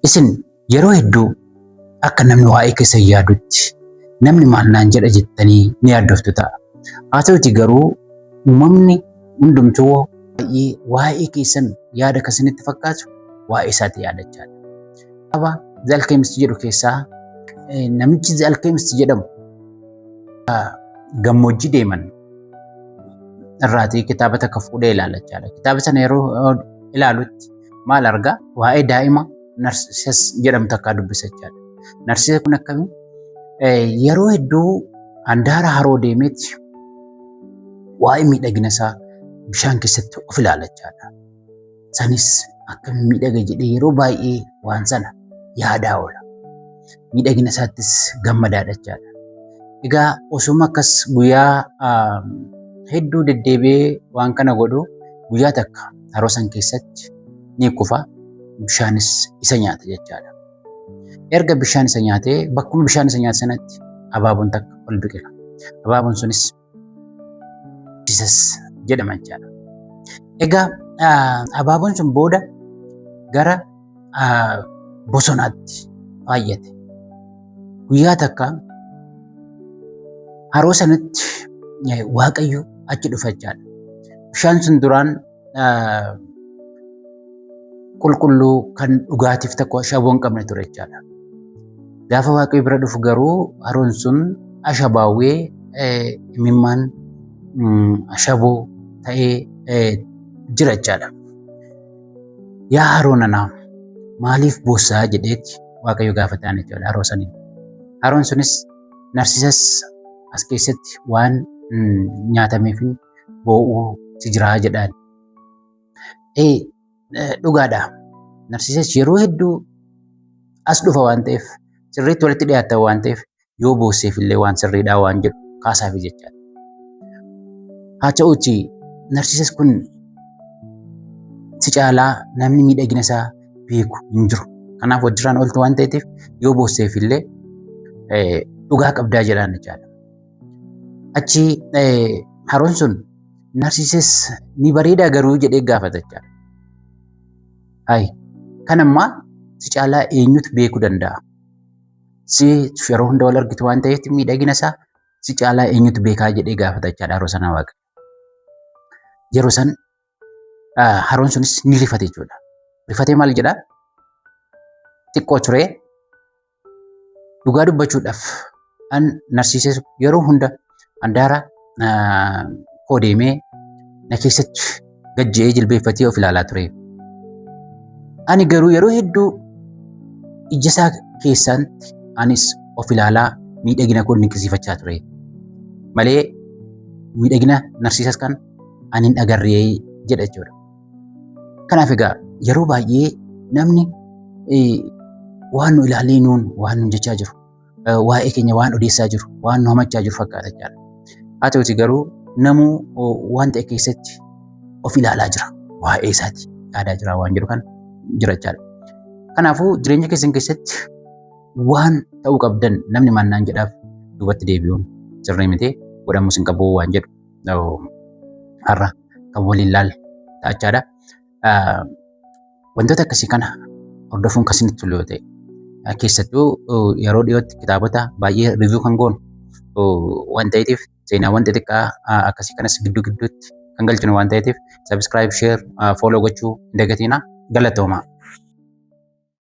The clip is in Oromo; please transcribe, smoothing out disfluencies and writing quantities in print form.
Isin yeroo hedduu akka namni waa'ee keessan yaadutti namni maal naan jedha jettanii ni yaaddoftu ta'a. Haa ta'uti garuu uumamni hundumtuu baay'ee waa'ee keessan yaada kan isinitti fakkaatu waa'ee isaati yaadachaadha. Kitaaba The Alchemist jedhu keessaa namichi The Alchemist jedhamu gammoojjii deeman irraatii kitaaba takka fuudhee ilaalachaadha. Kitaaba sana yeroo ilaalutti maal argaa? Waa'ee daa'ima Narsiisas jedhamu takkaa dubbisachaadha. Narsiisa kun akkamii? Yeroo hedduu handaara haroo deemeeti waa'ee miidhagina isaa bishaan keessatti of ilaalachaadha. Sanis akkamiin miidhaga jedhee yeroo baay'ee waan sana yaadaa oola. Miidhagina isaattis gammadaadha jechaadha. Egaa osuma akkas guyyaa hedduu deddeebi'ee waan kana godhu guyyaa takka haroo san keessatti ni kufa, bishaanis isa nyaata jechaadha. Erga bishaan isa nyaatee bakkuma bishaan isa nyaate sanatti abaaboon takka ol biqila. Abaaboon sunis Jesus jedhama jechaadha. Egaa abaaboon sun booda gara bosonaatti baay'ate. Guyyaa takka haroo sanatti Waaqayyo achi dhufa jechaadha. Bishaan sun duraan qulqulluu kan dhugaatiif tokko ashaboo hin qabne ture jechaadha. Gaafa Waaqayyo bira dhufu garuu haroon sun ashabaawwee imimmaan ashaboo ta'ee jira jechaadha. Yaa haroo nanaa maaliif boossaa jedheeti Waaqayyo gaafataan jechuudha haroo saniin. Haroon sunis Narsiisas as keessatti waan nyaatameef boo'uu si jiraa jedhaan. Ee dhugaadha. Narsiisas yeroo hedduu as dhufa waan ta'eef sirriitti walitti dhiyaatan waan ta'eef yoo boosseef illee waan sirriidhaa waan jedhu kaasaafi jechaadha. Haa ta'uuti Narsiisas kun si caalaa namni miidhagina isaa beeku hin jiru. Kanaaf wajjiraan ooltu waan ta'eef yoo boosseef illee dhugaa qabdaa jedhaan jechaadha. Achi haroon sun Narsiises ni bareedaa garuu jedhee gaafata jechaadha. Hayi kan ammaa si caalaa eenyutu beekuu danda'a? Si yeroo hunda wal argitu waan ta'eef miidhagina isaa si caalaa eenyutu beekaa jedhee gaafata jechaadha haroo sana waaqa. Yeroo san haroon sunis ni rifate jechuudha. Rifatee maal jedhaa? Xiqqoo turee dhugaa dubbachuudhaaf an Narsiisee yeroo hunda handaara koo deemee na keessatti gajje'ee jilbeeffatee of ilaalaa ture. Ani garuu yeroo hedduu ija isaa keessatti anis of ilaalaa miidhagina koo dinqisiifachaa ture. Malee miidhagina Narsiisas kan ani hin agarree jedha jechuudha. Kanaaf egaa yeroo baay'ee namni waan nu ilaalee nuun waan nu jechaa jiru, waa'ee keenya waan odeessaa jiru, waan nu hamachaa jiru fakkaata jechaadha. Haa ta'uti garuu namuu waan ta'e keessatti of ilaalaa jira. Waa'ee isaati yaadaa jira waan jedhu kana jira jechaadha. Kanaafuu jireenya keessan keessatti waan ta'uu qabdan namni mannaan jedhaaf duubatti deebi'uun sirrii miti godhamus hin qabu waan jedhu har'a kan waliin laalle ta'achaadha. Wantoota akkasii kana hordofuun kan isinitti tolu yoo ta'e keessattuu yeroo dhiyootti kitaabota baay'ee review kan goonu waan ta'eef seenaawwan xixiqqaa akkasii kanas gidduu gidduutti kan galchinu waan ta'eef subscribe, share, follow gochuu hin dagatinaa. Galatoomaa.